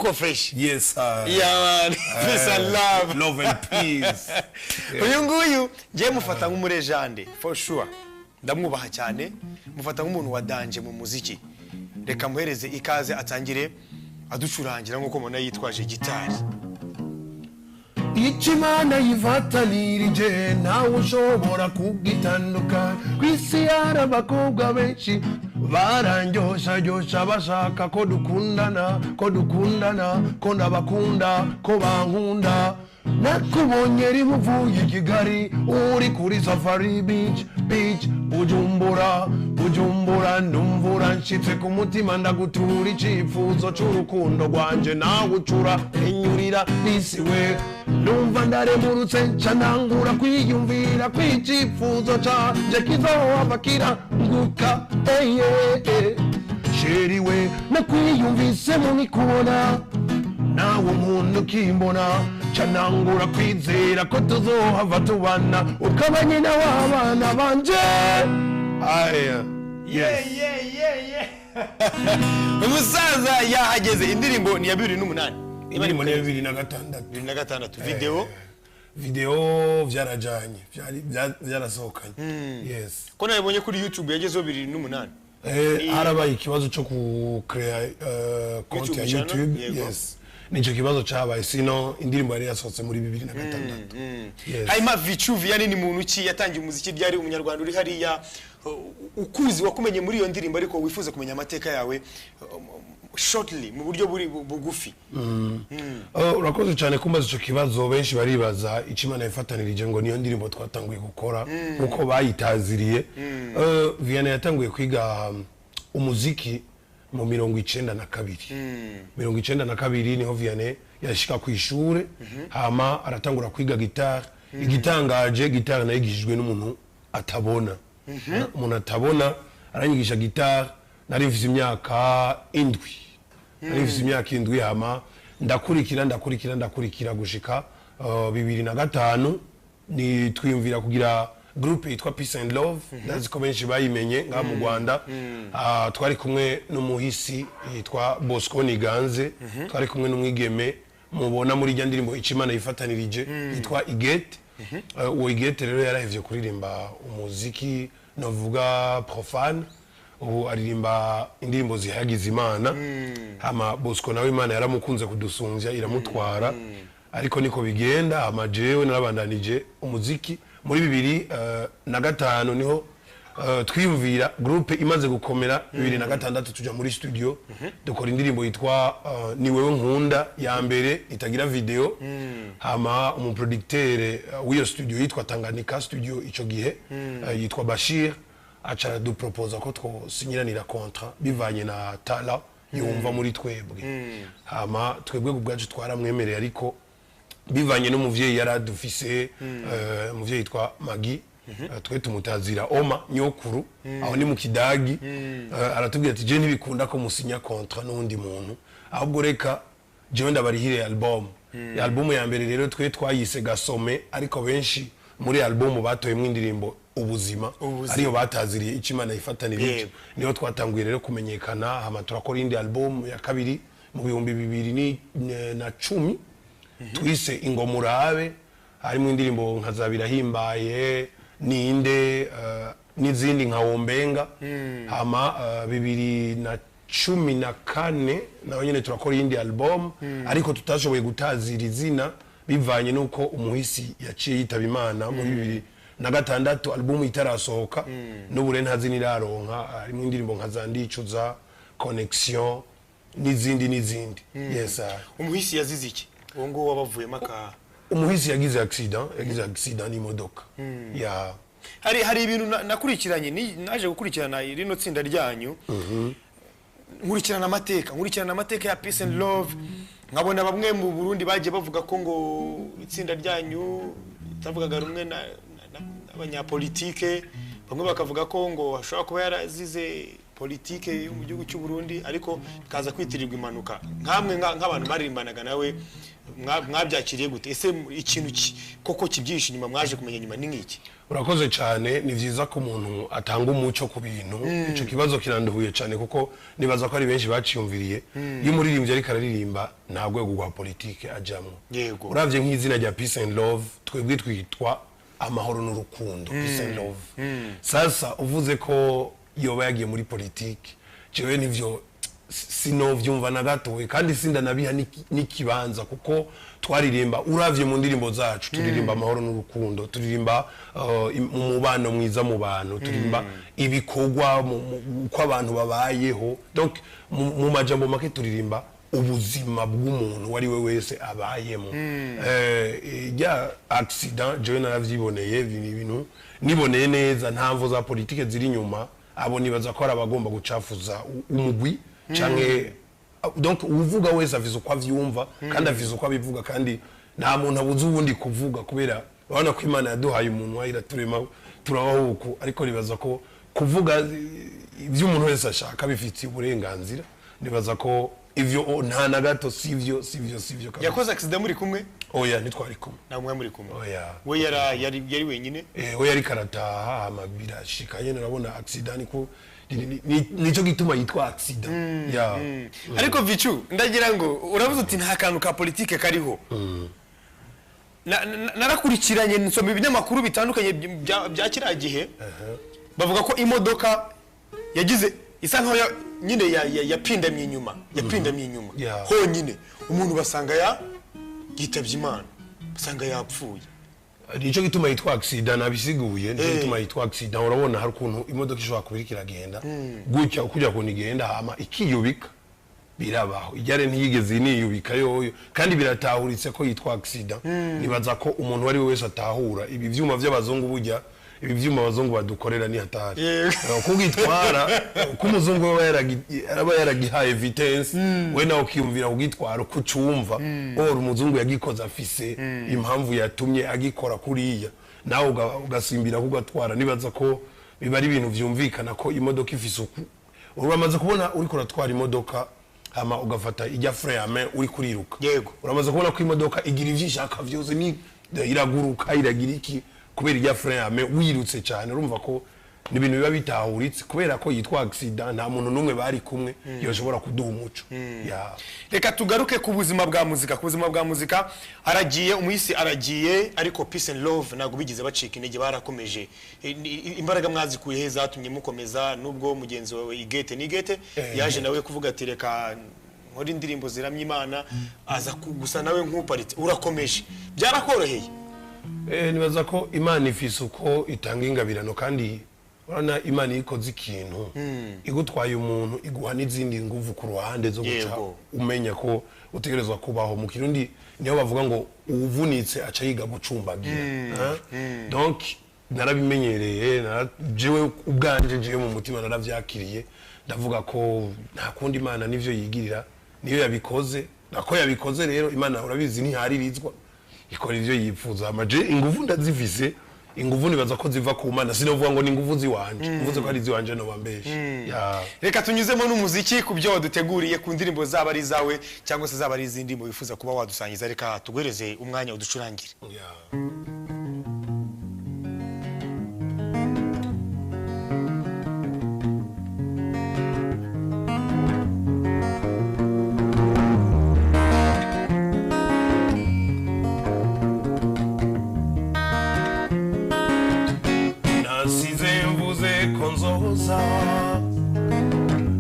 Ko fresh? Yes, sir. Yeah man, peace and love. Love and peace. Uyu nguyu ngiye mufata nk'umu legend for sure, ndamwubaha cyane, mufata nk'umuntu wa danger mu muziki. Reka muhereze ikaze atangire aducurangira nk'uko mubona yitwaje gitari. Icyo Imana yifatanirije ntawe ushobora kugitandukanya. Ku isi hari abakobwa benshi barangyoshagyosha, bashaka ko dukundana, ko dukundana, ko ndabakunda, ko bankunda. Nakubonye rimwe uvuye i Kigali uri kuri Safari Beach, Beach, Bujumbura, Bujumbura. Ndumvura nshitse ku mutima, ndagutura icyifuzo cy'urukundo rwanje, nawe ucura inyurira isi we. Numva ndaremurutse, nca ntangura kwiyumvira kw'icyifuzo canje kizohava kiranguka. Eye chérie we, nakwiyumvisemo nkikubona, nawe umuntu ukimbona, ca nangura kwizera ko tuzohava tubana, ukaba nyina w'abana banje. Aya, yes. Umusaza yahageze. Indirimbo ni iya 2008? Indirimbo ni iya 2006. 2006. Video? Video vyarajanye, vyarasohokanye, yes. Ko nabibonye kuri YouTube yagezeho 2008. Harabaye ikibazo cyo kucrea konti ya YouTube channel, YouTube. Yego. Yes, nicyo kibazo cabaye, sino indirimbo yari yasohotse muri 2006, yes. Hanyuma Vichou Vianney ni muntu ki? Yatangiye umuziki ryari? Umunyarwanda uri hariya ukuzi, wakumenye muri iyo ndirimbo, ariko wifuza kumenya amateka yawe shortly, mu buryo buri bugufi. Urakoze cyane kumbaza icyo kibazo. Benshi baribaza icyo Imana yafatanirije ngo niyo ndirimbo twatanguye gukora nkuko bayitaziriye. Vianney yatanguye kwiga umuziki mu 92. 92 niho Vianney yashika ku ishure, hama aratangura kwiga gitari. Igitangaje, gitari nayigishijwe n'umuntu atabona. Umuntu atabona aranyigisha gitari, nari mfise imyaka 7. Nari mfise imyaka 7, hama ndakurikira, ndakurikira, ndakurikira gushika 2005 ni twiyumvira kugira groupe yitwa Peace and Love. Ndazi ko benshi bayimenye ngaha mu Rwanda. Ah, twari kumwe n'umuhisi yitwa Bosco Niganze, twari kumwe n'umwigeme mubona muri rya ndirimbo Icimana yifatanirije yitwa Igete. Uwo Igete rero yarahevye kuririmba umuziki novuga profane, ubu aririmba indirimbo zihayagiza Imana. Hama Bosco nawe Imana yaramukunze kudusunzya iramutwara, ariko niko bigenda. Hama jewe narabandanije umuziki. Muri 2005 niho twiyumvira groupe imaze gukomera. 2006 tuja muri studio, dukora indirimbo yitwa Ni Wewe Nkunda, ya mbere itagira video. Hama umuproducteur w'iyo studio yitwa Tanganyika Studio ico gihe, yitwa Bashir, aca araduproposa ko twosinyiranira contrat bivanye na talent yumva muri twebwe. Hama twebwe ubwacu twaramwemereye, ariko bivanye n'umuvyeyi yari adufise, umuvyeyi yitwa Magi, twe tumutazira Oma nyokuru, aho ni mu Kidagi, aratubwira ati: "Je ntibikunda ko musinya contrat n'undi muntu, ahubwo reka jewe ndabarihire album." Album ya mbere rero twe twayise Gasome, ariko benshi muri album batoyemwo indirimbo Ubuzima, Ubuzima. ariyo bataziriye icyo Imana yifatanira. Niho twatanguye rero kumenyekana. Hama turakora indi album ya kabiri mu 2010 twise Ingomurabe, harimo indirimbo nka za Birahimbaye, Ninde, n'izindi nka Wombenga. Hama 2014 naho nyine turakora iyindi album, ariko tutashoboye gutazira izina bivanye n'uko umuhisi yaciye yitaba Imana muri 2006, album itarasohoka. N'ubu rero nta zina iraronka. Harimo indirimbo nka za Ndicuza, Connection n'izindi n'izindi, yes sir. Umuhisi yazize iki, uwo nguwo wabavuyemo aka? Umuhisi yagize accident, yagize accident n'imodoka ya. Hari ibintu nakurikiranye, naje gukurikirana rino tsinda ryanyu, nkurikirana amateka ya Peace and Love, nkabona bamwe mu Burundi bagiye bavuga ko ngo itsinda ryanyu ritavugaga rumwe n'abanyapolitike, bamwe bakavuga ko ngo ashobora kuba yarazize politike yo mu gihugu cy'u Burundi, ariko bikaza kwitirirwa impanuka. Nkamwe nk'abantu baririmbanaga nawe, mwabyakiriye gute? Ese ikintu koko kibyihishe inyuma mwaje kumenya nyuma ni nk'iki? Urakoze cyane. Ni vyiza ko umuntu atanga umuco ku bintu. Ico kibazo kiranduhuye cyane, kuko nibaza ko ari benshi baciyumviriye. Iyo umuririmbyi ariko araririmba, nta rwego rwa politike ajamwo. Uravye nk'izina rya Peace and Love, twebwe twitwa amahoro n'urukundo, Peace and Love. Sasa uvuze ko yoba yagiye muri politike, jewe nivyo sinovyumva na gatowe, kandi sindanabiha n'ikibanza, kuko twaririmba, uravye mu ndirimbo zacu, turirimba amahoro n'urukundo, turirimba umubano mwiza mu bantu, turirimba ibikorwa uko abantu babayeho. Donc mu majambo make, turirimba ubuzima bw'umuntu uwo ari we wese abayemo. Ijya accident, jewe naravyiboneye, ni ibintu niboneye neza, nta mvo za politike ziri inyuma. Abo nibaza ko ari abagomba gucafuza umugwi canke, donc uvuga wese afise uko avyumva kandi afise uko abivuga, kandi nta muntu abuze uwundi kuvuga, kubera urabona ko Imana yaduhaye umunwa, iraturema, turabaho uku. Ariko nibaza ko kuvuga ibyo umuntu wese ashaka bifitiye uburenganzira. Nibaza ko ivyo nta na gato, sivyo, sivyo, sivyo kabisa. Yakoze accident muri kumwe? Oya, ntitwari kumwe. Ntabwo mwari muri kumwe? Oya. We yari wenyine? We yari karataha, hama birashika nyene. Urabona accident niko nico gituma yitwa accident ya. Ariko Vichou, ndagira ngo uravuze uti nta kantu ka politike kariho. Narakurikiranye, nsoma ibinyamakuru bitandukanye bya kiriya gihe, bavuga ko imodoka yagize isa nkaho nyine yapindamye inyuma, yapindamye inyuma honyine, umuntu basanga yitabye Imana, basanga yapfuye. Nico gituma yitwa accident, nabisiguye, nico gituma yitwa accident. Urabona hari ukuntu imodoka ishobora kuba iriko iragenda gutya, kujya kuntu igenda hama ikiyubika, birabaho. Ijyare ntiyigeze niyubika yoyo, kandi biratahuritse ko yitwa accident. Nibaza ko umuntu uwo ari we wese atahura ibi vyuma vy'abazungu. Burya ibi vyuma abazungu badukorera ni hatari. Kugitwara uko umuzungu aba yaragihaye vitesse, we nawe ukiyumvira kugitwara uko ucumva. Or umuzungu yagikoze afise impamvu yatumye agikora kuriya, nawe ugasimbira kugatwara. Nibaza ko biba ari ibintu vyumvikana ko imodoka ifise uku. Uramaze kubona uriko uratwara imodoka, hama ugafata ijya frein à main, uri kuriruka? Uramaze kubona ko imodoka igira ivyo ishaka vyose, ni iraguruka, iragira iki, kubera ijya frein à main wirutse cyane. Urumva ko ni ibintu biba bitahuritse. Kubera ko yitwa accident, nta muntu n'umwe bari kumwe yoshobora kuduha umuco ya. Reka tugaruke ku buzima bwa muzika. Ku buzima bwa muzika, aragiye umuhisi, aragiye, ariko Peace and Love ntabwo bigeze bacika intege, barakomeje. Imbaraga mwazikuye he zatumye mukomeza, nubwo mugenzi wawe Igete nigete yaje nawe kuvuga ati reka nkore indirimbo ziramya Imana, aza gusa nawe nk'uparitse, urakomeje, byarakoroheye? Nibaza ko Imana ifise uko itanga ingabirano, kandi urabona Imana iyo ikoze ikintu, igutwaye umuntu, iguha n'izindi nguvu ku ruhande zo guca umenya ko utegerezwa kubaho. Mu Kirundi niho bavuga ngo uwuvunitse aca yiga gucumbagira. Hein? Donc narabimenyereye, jewe ubwanje, jewe mu mutima naravyakiriye, ndavuga ko nta kundi, Imana nivyo yigirira, niyo yabikoze, nako yabikoze. Rero Imana urabizi ntiharirizwa, ikora ivyo yifuza. Amaje inguvu ndazifise, inguvu nibaza ko ziva ku Mana, sinovuga ngo ni inguvu ziwanje. Mvuze ko ari ziwanje no bambeshe ya. Reka tunyuzemo n'umuziki ku byo waduteguriye, ku ndirimbo zaba ari izawe cyangwa se zaba ari izindi wifuza kuba wadusangiza. Reka tuguhereze umwanya uducurangire. Ya. Nasize mvuze ko nzoza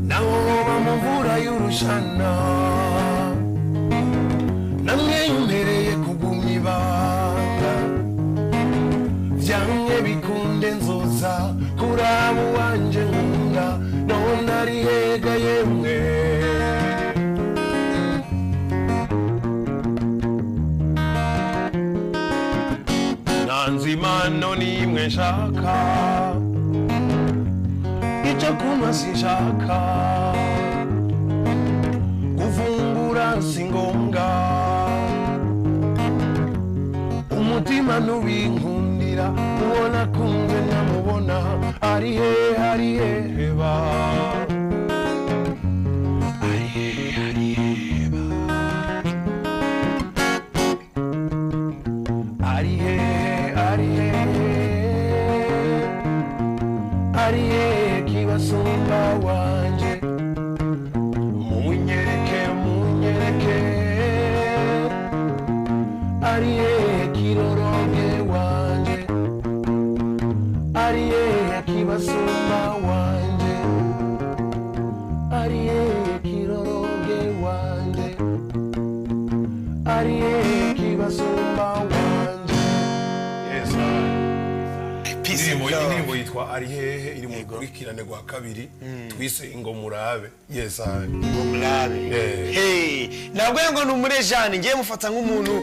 naho hoba mu mvura y'urushana, namwe yumpereye kugumya ibanga, vyanke bikunde nzoza kuraba uwanje nkunda, none ari hega yemwe? Nanze impano nimwe nshaka, icyo kunywa sinshaka, gufungura si ngombwa, umutima ntubinkundira, uwo nakunze ntamubona, ari hehe, ari hehe ba, ari hehe, ari hehe ba, ari hehe, ari hehe? Ariye kiroroge wanje, ariye kibasumba wanje, ariye kiroroge wanje, ariye kibasumba wanje. Yes. Peace and love. Indirimbo yitwa Ari hehe, iri mu rukurikirane rwa kabiri twise Ingomurabe. Yes. Ngo murabe. Hey, ntabwo ngo ni umurejani, ngiye mufata nk'umuntu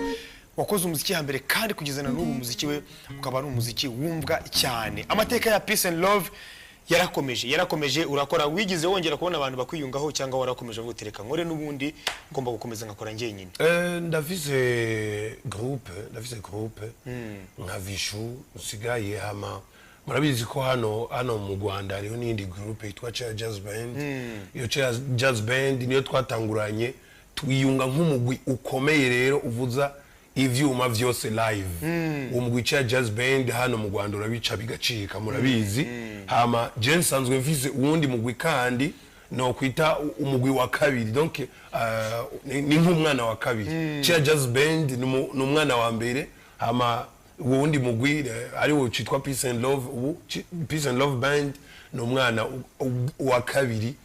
wakoze umuziki hambere, kandi kugeza na n'ubu umuziki we ukaba ari umuziki wumvwa cyane. Amateka ya Peace and Love yarakomeje, yarakomeje. Urakora, wigize wongera kubona abantu bakwiyungaho, cyangwa warakomeje avuga uti reka nkore n'ubundi, ngomba gukomeza nkakora njyenyine? Ndafise groupe, ndafise groupe nka Vishu nsigaye. Hama murabizi ko hano mu Rwanda hariho n'iyindi groupe yitwa Chair Jazz Band. Iyo Chair Jazz Band niyo twatanguranye, twiyunga nk'umugwi ukomeye rero uvuza ivyuma vyose live. Uwo mugwi Chair Jazz Band hano mu Rwanda urabica bigacika, murabizi. Hama je nsanzwe mfise uwundi mugwi kandi no kwita umugwi wa kabiri, donc ni nk'umwana wa kabiri. Chair Jazz Band ni umwana wa mbere, hama uwundi mugwi ari wo citwa Peace and Love, ubu Peace and Love Band ni umwana wa kabiri.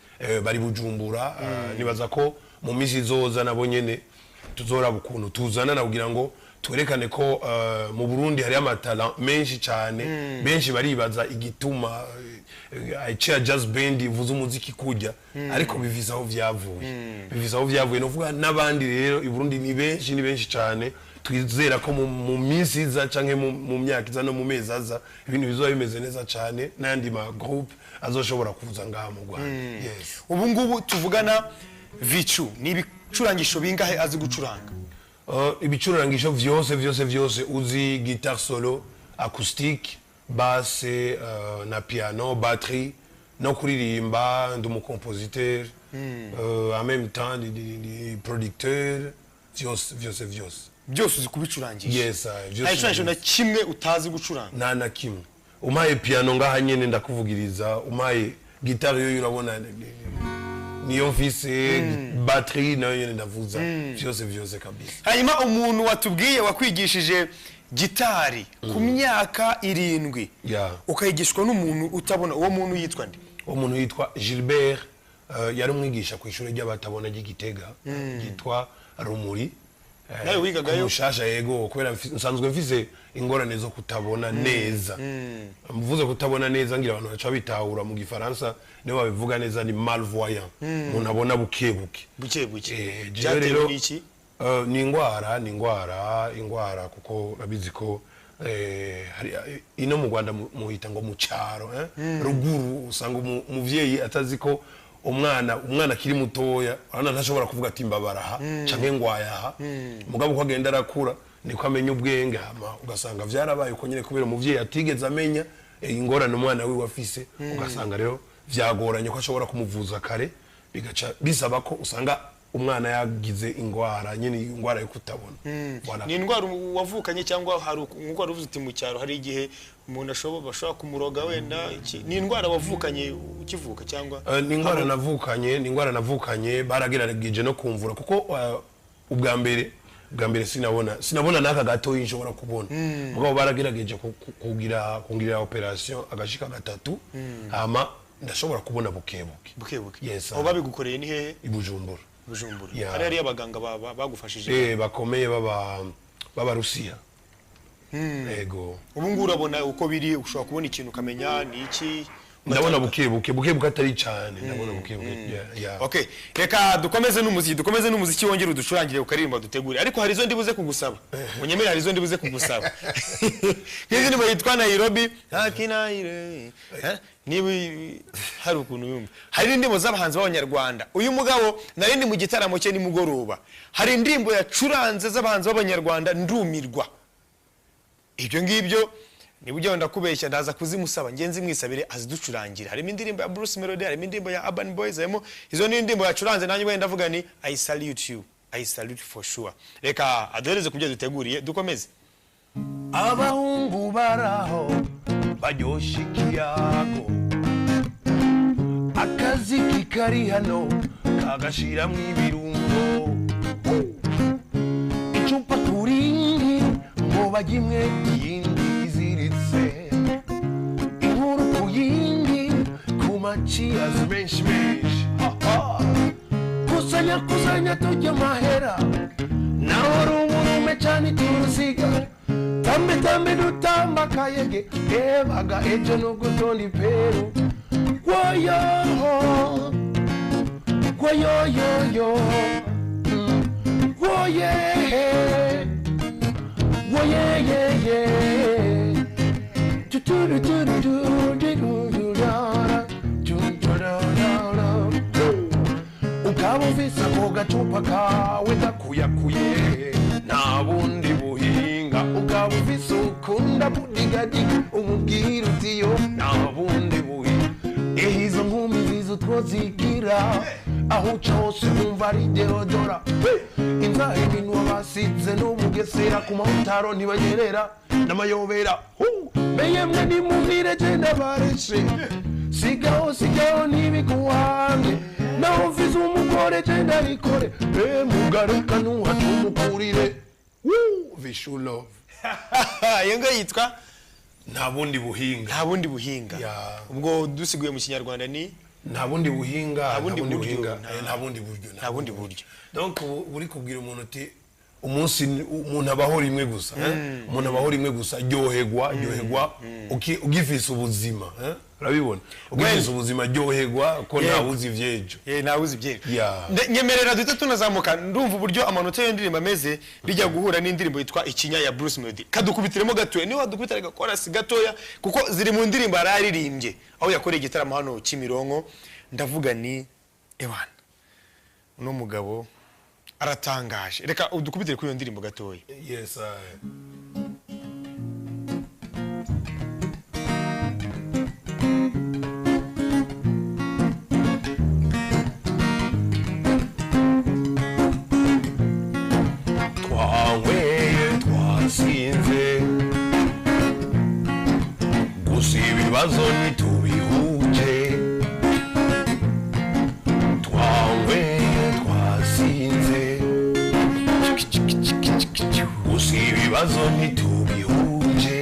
Bari Bujumbura. Nibaza ko mu minsi izoza nabo nyene tuzoraba ukuntu tuzana kugira ngo twerekane ko mu Burundi hari amatala menshi cyane. Benshi baribaza igituma Chair Jazz Band ivuza umuziki kujya, ariko bivisa aho vyavuye, bivisa aho vyavuye. No kuvuga n'abandi rero i Burundi ni benshi, ni benshi cyane. Twizera ko mu minsi iza canke mu myaka iza no mu mezi aza ibintu bizoba bimeze neza cyane, n'ayandi ma groupe azoshobora kuza ngaha mu Rwanda. Yes. Ubu ngubu tuvugana, Vichou ni ibicurangisho bingahe azi gucuranga? Ibicurangisho vyose vyose vyose uzi: guitare solo, acoustique, basse, na piano, batterie, no kuririmba. Ndi umucompositeur, en même temps ndi producteur, vyose vyose vyose. Byose uzi kubicurangisha? Yes, Nta vyose. gicurangisho na kimwe utazi gucuranga? Nta na kimwe. Umpaye piano ngaha nyene ndakuvugiriza, umpaye guitare yo urabona niyo mfise, batterie nayo nyene ndavuza, vyose vyose kabisa. Hanyuma umuntu watubwiye wakwigishije gitari ku myaka 7, ukayigishwa n'umuntu utabona, uwo muntu yitwa nde? Uwo muntu yitwa Gilbert, yari umwigisha ku ishuri ry'abatabona ry'Igitega ryitwa Rumuri. Nawe wigagayo? Ku Mushasha, yego, kubera nsanzwe mfise ingorane zo kutabona neza. Mvuze kutabona neza ngira abantu baca bitahura. Mu gifaransa nibo babivuga neza, ni malvoyant, umuntu abona buke buke. Buke buke. Jewe Byatewe rero n'iki? Ni ingwara, ni ingwara, ingwara, kuko urabizi ko hari ino mu Rwanda muhita ngo mu cyaro, ruguru usanga umuvyeyi atazi ko umwana akiri mutoya, urabona ntashobora kuvuga ati mbabara aha canke ngwaya aha. Mugabo uko agenda arakura niko amenya ubwenge, hama ugasanga vyarabaye uko nyene kubera umuvyeyi atigeze amenya ingorane umwana wiwe afise. Ugasanga rero vyagoranye ko ashobora kumuvuza kare, bigaca bisaba ko usanga umwana yagize ingwara nyine, ingwara yo kutabona. Voilà. Ni indwara wavukanye, cyangwa hari nk'uko wari uvuze uti mu cyaro hari igihe umuntu bashobora kumuroga wenda ni indwara wavukanye ukivuka, cyangwa? Ni ingwara navukanye, ni ingwara navukanye. Baragerageje no kumvura kuko ubwa mbere sinabona n'aka gatoyi nshobora kubona, mugabo baragerageje kugira kungirira operation agashika gatatu, hama ndashobora kubona buke buke. Buke buke. Yes. Aho babigukoreye ni hehe? I Bujumbura. Bujumbura? Yeah. Hari hariyo abaganga bagufashije? Bakomeye b'Abarusiya, yego. Ubu ngubu urabona uko biri, ushobora kubona ikintu ukamenya ni iki? Ndabona buke buke, buke buke, atari cyane, ndabona buke buke. Yeah. Okay, reka dukomeze n'umuziki, dukomeze n'umuziki, wongere uducurangire ukaririmba dutegure. Ariko hari izo ndibuze kugusaba, unyemere, hari izo ndibuze kugusaba, nk'izi ndirimbo yitwa Nairobi Akinaire. Eh? Niba hari ukuntu yumva, hari indirimbo z'abahanzi b'abanyarwanda. Uyu mugabo nari ndi mu gitaramo cye nimugoroba, hari indirimbo yacuranze z'abahanzi b'abanyarwanda ndumirwa. Ibyo ngibyo niba ujya wenda kubeshya, ndaza kuzimusaba ngenzi mwisabire aziducurangira. Harimo indirimbo ya Bruce Melody, harimo indirimbo ya Urban Boys, harimo izo ni indirimbo yacuranze, nanjye wenda ndavuga ni I salute you, I salute for sure. Reka aduhereze ku byo duteguriye, dukomeze. Abahungu baraho baryosha ikiyago, akaziki kari hano kagashiramwo ibirungo, icupa turingi. Bajya imwe iyindi iziritse, inkuru ku yindi, ku maciyazi menshi menshi. Kusanya kusanya tujya amahera, naho ruburume cyane turusiga. Tambe tambe dutamba kayege, ebaga ejo n'ugutonda iperu. Woyoho, woyoyoyo, woyehe, woyeyeye. Ukaba ufise ako gacupa kawe gakuyakuye, nta bundi buhinga. Ukaba ufise ukunda kudigadiga, umubwira uti yo nta bundi buhinga. Ehe izo nkumi zizo utwo zigira, aho uca hose wumva ari deodora. Inzara iminwa basize n'ubugesera, ku mahutaro ntibanyerera n'amayobera. Mbe yemwe nimumire je ndabareshe, sigaho sigaho ntibiguhange. Naho mfise umugore je ndabikore, be mugaruka ntuhatumukurire. Vishu Love. Iyo ngiyo yitwa Nta bundi buhinga. Nta bundi buhinga. Ya. Ubwo dusiguye mu Kinyarwanda ni Nta bundi buhinga. Nta bundi buryo, buhinga. Nta bundi buryo. Nta bundi buryo. Donc ubu uri kubwira umuntu uti umunsi umuntu abaho rimwe gusa, eh? Umuntu abaho rimwe gusa, ryoherwa, ryoherwa ugifise ubuzima, eh? Urabibona, ugifise ubuzima, ryoherwa ko nta wuzi ivyejo. Ntawe uzi ibyera. Ya. Nyemerera duhite tunazamuka, ndumva uburyo amanota y'iyo ndirimbo ameze bijya guhura n'indirimbo yitwa Ikinya ya Bruce Melody. Kadukubitiremo gatoya, niba wadukubitira agakorasi gatoya, kuko ziri mu ndirimbo yararirimbye aho yakoreye igitaramo hano Kimironko. Ndavuga ni ewana, uno mugabo aratangaje. Reka udukubitire kuri iyo ndirimbo gatoya. Yes, I. Twanyweye twasinze, gusa ibibazo ntitubihuje. Twanyweye twasinze, gusa ibibazo ntitubihuje.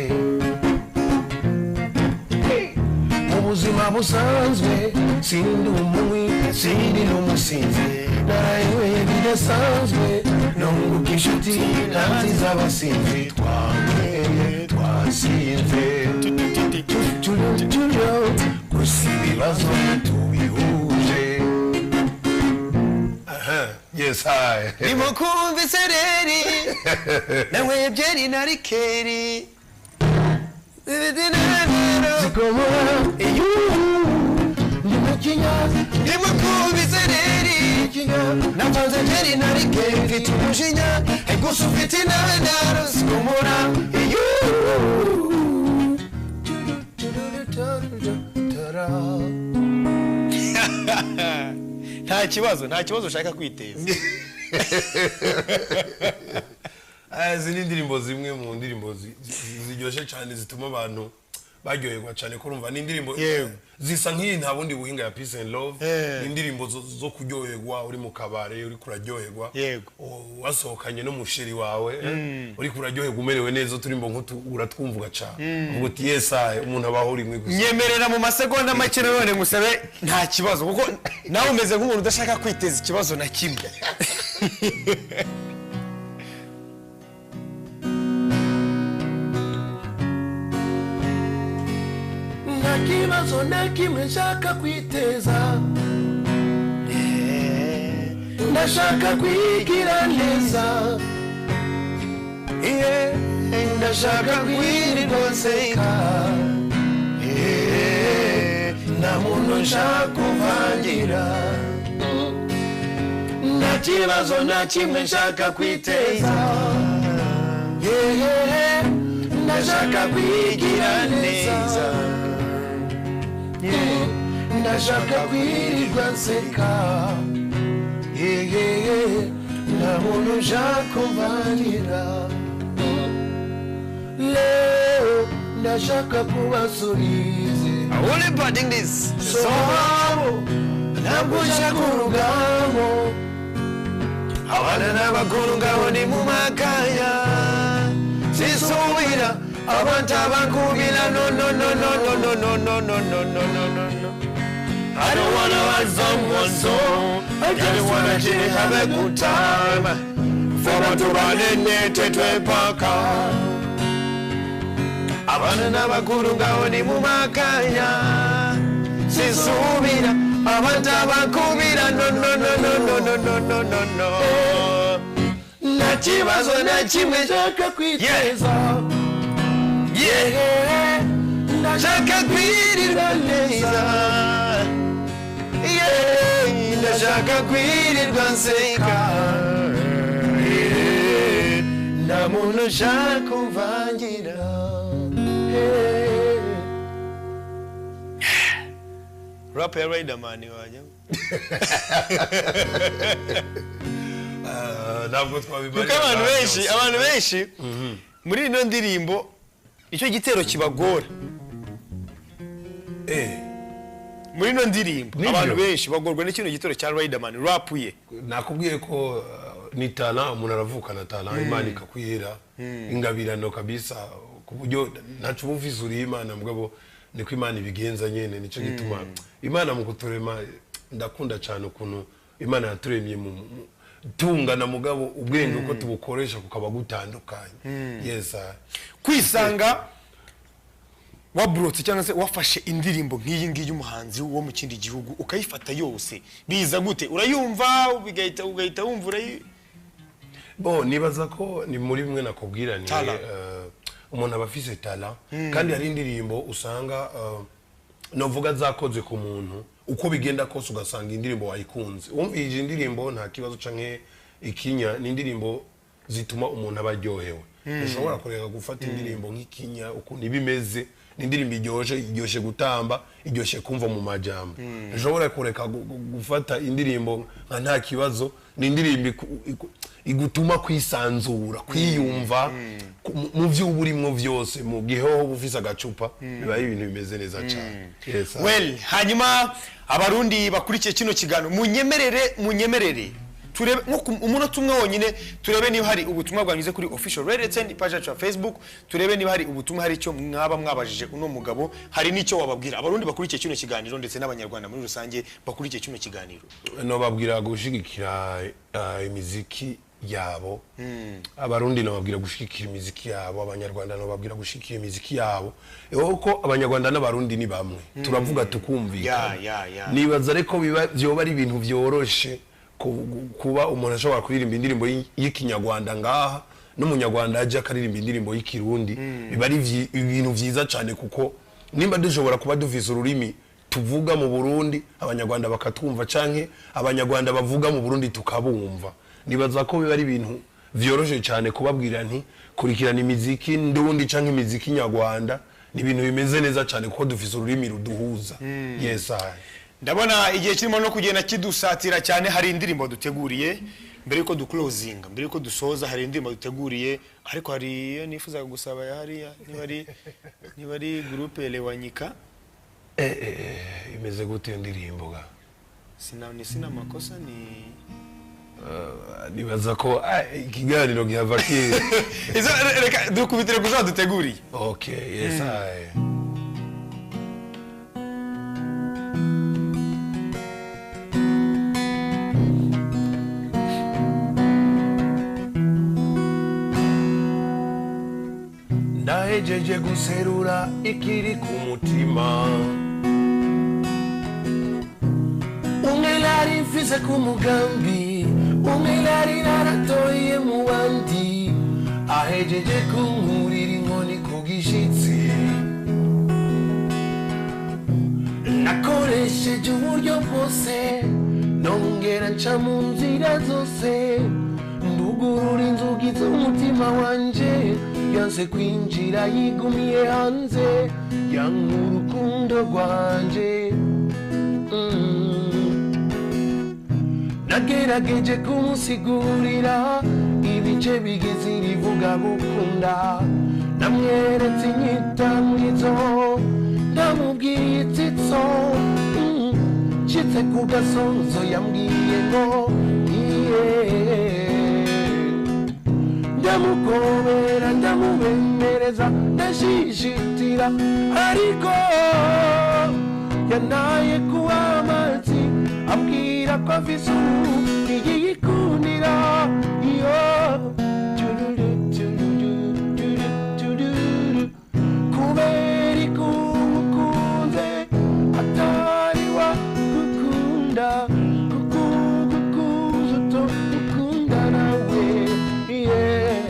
Mu buzima busanzwe sindi umunywi, sindi n'umusinzi, narayoye bidasanzwe, nunguka inshuti ntanziza abasinzi. Twanyweye twasinze, gusa ibibazo ntitubihuje. Aha, yes, hi. Nimukumva isereri, nanyweye byeri na rikeri. Zikomora ndi mu kinya. Nimukumva isereri, navanze byeri na rikeri, mfite umujinya gusa ufite intandaro zikomora. Nta kibazo, nta kibazo ushaka kwiteza. Izi ni indirimbo, zimwe mu ndirimbo ziryoshe cyane, zituma abantu baryoherwa cyane. Kurumva ni indirimbo zisa nk'iyi Nta bundi buhinga ya Peace and Love. Ni indirimbo zo kuryoherwa uri mu kabare, uri kuraryoherwa, wasohokanye n'umusheri wawe, uri kuraryoherwa, umerewe neza. Uturimbo nk'utu uratwumva ugaca uvuga uti yes, I, umuntu abaho rimwe gusa. Nyemerera mu masegonda make nanone ngusabe nta kibazo, kuko nawe umeze nk'umuntu udashaka kwiteza ikibazo na kimwe. Nta kibazo na kimwe nshaka kwiteza, ndashaka kwigira neza. Yeah, ndashaka kwirirwa nseka. Yeah, nta muntu nshaka kuvangira. Nta kibazo na kimwe nshaka kwiteza. Yeah, ndashaka kwigira neza. Yeah, ndashaka kwirirwa nseka. Yeah, nta muntu nshaka kuvangira. Leo ndashaka kubasubize. Only budding this. Sohabo ntabwo nshaka urugambo. Abana n'abakuru ngabo ni mu makanya. Sisubira abantu abankubira, no, no, no, no, no, no, no, no, no, no, no, no, no, no. I don't wanna write someone song, I just wanna chill, have a good time. Foma tubane tetwe paka, abana n'abakuru ngaho ni mu makanya. Sisubira abantu abankubira, no, no, no, no, no, no, no, no, no, no. Nta kibazo na kimwe nshaka kwiteza. Yeah. Ndashaka kwirirwa neza. Yeah. Ndashaka kwirirwa nseka. Yeah. Nta muntu ushaka kumvangira. Yeah. Rap ya Riderman wajya. Ntabwo twabibara. Kuko abantu benshi muri ino ndirimbo icyo gitero kibagora. Muri ino ndirimbo abantu benshi bagorwa n'ikino gitero cya Riderman rap ye. Nakubwiye ko ni tana, umuntu aravukana tana, Imana ikakwihera ingabirano kabisa, ku buryo ntacu bumvise uri Imana, mugabo niko Imana ibigenza nyene. Nico gituma Imana mu kuturema, ndakunda cyane ukuntu Imana yaturemye mu tungana, mugabo ubwenge uko tubukoresha kukaba gutandukanye. Yes. Kwisanga wabrotse cyangwa se wafashe indirimbo nk'iyi ngiyi y'umuhanzi wo mu kindi gihugu ukayifata yose, biza gute? Urayumva ugahita wumva urayi. Bo nibaza ko ni muri bimwe nakubwira ni umuntu aba afise tala, kandi hari indirimbo usanga novuga zakoze ku muntu uko bigenda kose, ugasanga indirimbo wayikunze. Wumvije indirimbo nta kibazo canke ikinya, ni indirimbo zituma umuntu aba aryohewe. Ushobora kureka gufata indirimbo nk'ikinya ukuntu ibimeze, ni indirimbo iryoshe gutamba, iryoshe kumva mu majambo. Ushobora kureka gufata indirimbo nka nta kibazo, ni indirimbo igutuma kwisanzura, kwiyumva mu byo uburimwo byose, mu gihe ho ufise agacupa, biba ibintu bimeze neza cyane. Yes. Well, hanyuma abarundi bakurikiye kino kiganiro, munyemerere turebe nko umunota umwe wonyine, turebe niba hari ubutumwa bwanyuze kuri official Radio 10 page yacu ya Facebook, turebe niba hari ubutumwa, hari icyo mwaba mwabajije uno mugabo, hari n'icyo wababwira abarundi bakurikiye kino kiganiro ndetse n'abanyarwanda muri rusange bakurikiye kino kiganiro. No babwira gushigikira imiziki yabo. Abarundi no babwira gushigikira imiziki yabo, abanyarwanda no babwira gushigikira imiziki yabo. Uko abanyarwanda n'abarundi ni bamwe, turavuga tukumvikana. Nibaza ariko biba byoba ari ibintu byoroshe kuba umuntu ashobora kuririmba indirimbo y'ikinyarwanda ngaha n'umunyarwanda aje akaririmba indirimbo y'ikirundi, biba ari ibintu vyiza cyane, kuko nimba dushobora kuba dufise ururimi tuvuga mu Burundi abanyarwanda bakatwumva, canke abanyarwanda bavuga mu Burundi tukabumva. Nibaza ko biba ari ibintu vyoroshe cyane kubabwira nti kurikirana imiziki ndundi canke imiziki nyarwanda, ni ibintu bimeze neza cyane kuko dufise ururimi ruduhuza. Yes. Ndabona igihe kirimo no kugenda kidusatira cyane, hari indirimbo duteguriye mbere yuko duclosinga, mbere yuko dusoza, hari indirimbo duteguriye, ariko hari iyo nifuzaga gusaba ya hariya, niba ari groupe Lewanyika. Imeze gute indirimbo ga? Sina makosa ni nibaza ko ikiganiro gihava ki izo, reka dukubitire kuzo duteguriye. Okay, yes. Ndahejeje guserura ikiri ku mutima, umwe nari mfise ku mugambi, umwe nari naratoye mu bandi, ahejeje kunkurira inkoni ku gishitsi. Nakoresheje uburyo bwose, nongera nca mu nzira zose, ndugurura inzugi z'umutima wanje, yanse kwinjira yigumiye hanze, yanka urukundo rwanje. Nagerageje kumusigurira ibice bigize irivuga gukunda, namweretse inyitangizo, ndamubwiye itsitso, nshitse ku gasozo yambwiye ngo iye. Ndamugobera, ndamubemereza, ndashishitira, ariko yanaye kuba amazi, ambwira ko afise ubu yikundira iyo tururu, tururu, tururu, tururu. Kubera ikumukunze atari wa gukunda, kuko gukuza utomukunda nawe, yeah.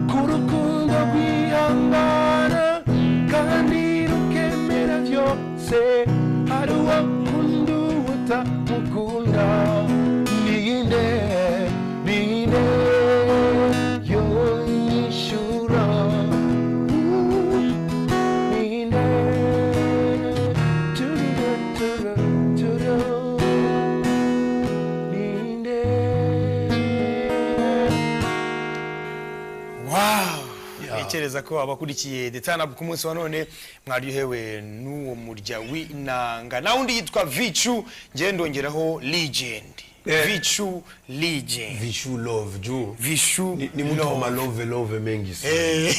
Kurukundo rwihangana kandi rukemera byose, hari uwo kunda utamukunda. Ninde, ninde yonyishura? Ninde? Tururu, tururu, tururu. Ninde? Wow! Ntekereza ko abakurikiye The Turn Up ku munsi wa none mwaryohewe n'uwo murya w'inanga. Na undi yitwa Vichou, ngewe ndongeraho legend. Vichou legend. Vichou Love juu Vichou ni mtu wa malove love mengi sana. Yes.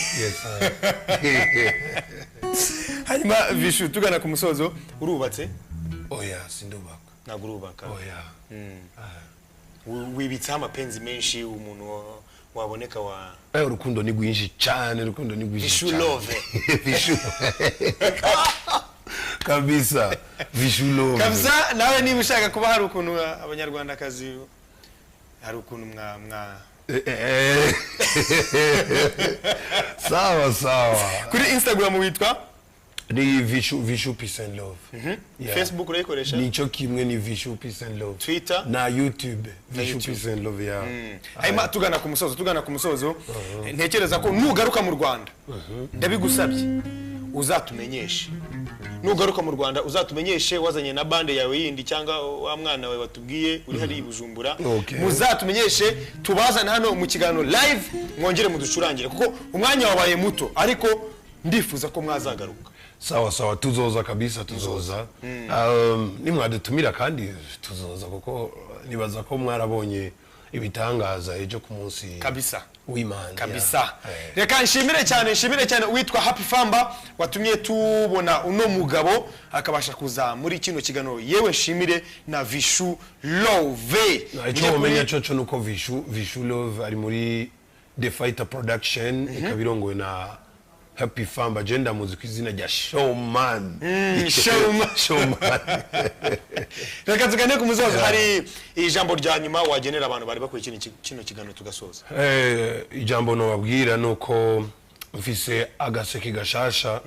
Hanyuma Vichou, tugana ku musozo, urubatse? Oya, sindubaka. Ntabwo urubaka? Oya. Wibitseho amapenzi menshi, umuntu waboneka wa Urukundo ni rwinshi cyane, urukundo ni rwinshi Vichou cyane. Love. Vichou kabisa, Vichou Love. Kabisa. Nawe niba ushaka kuba hari ukuntu abanyarwandakazi, hari ukuntu mwa Sawa sawa. Kuri Instagram witwa? Ni Vichou, Vichou Peace and Love. Yeah. Facebook urayikoresha? Nico kimwe, ni Vichou Peace and Love. Twitter? Na YouTube, Vichou YouTube. Peace and Love, yeah. Hanyuma tugana ku musozo, ntekereza ko nugaruka mu Rwanda, ndabigusabye uzatumenyeshe, nugaruka mu Rwanda uzatumenyeshe wazanye na bande yawe yindi cyangwa wa mwana wawe watubwiye uri hariya i Bujumbura. Muzatumenyeshe tubazane hano mu kiganiro live, mwongere muducurangire, kuko umwanya wabaye muto, ariko ndifuza ko mwazagaruka. Sawa sawa, tuzoza kabisa, tuzoza. Nimwadutumira kandi tuzoza, kuko nibaza ko mwarabonye ibitangaza ejo ku munsi Kabisa. w'Imana. Kabisa. Yeah. Reka nshimire cyane, nshimire cyane uwitwa Happy Famba watumye tubona uno mugabo akabasha kuza muri kino kiganiro. Yewe, nshimire na Vichou Love. Icyo wamenya coco nuko Vichou Love ari muri The Fighter Production, ikaba irongowe na Happy Famba. Je ndamuzi ku izina rya Showman. Showman. Showman. Reka tugane ku musozo. Hari ijambo rya nyuma wagenera abantu bari bakuriye kino kiganiro tugasoza? Ijambo nobabwira ni uko mfise agaseke gashasha,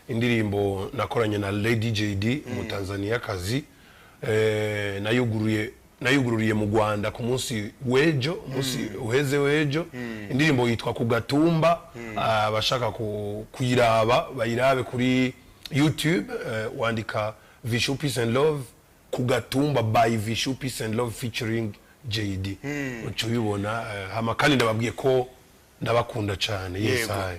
indirimbo nakoranye na Lady JD, umutanzaniyakazi. Nayugururiye mu Rwanda ku munsi w'ejo, umunsi uheze w'ejo. Indirimbo yitwa Kugatumba. Abashaka kuyiraba bayirabe kuri YouTube, wandika Vichou Peace and Love, Kugatumba by Vichou Peace and Love featuring JD, uca ubibona. Hama kandi ndababwiye ko ndabakunda cyane. Yes. Yego. I.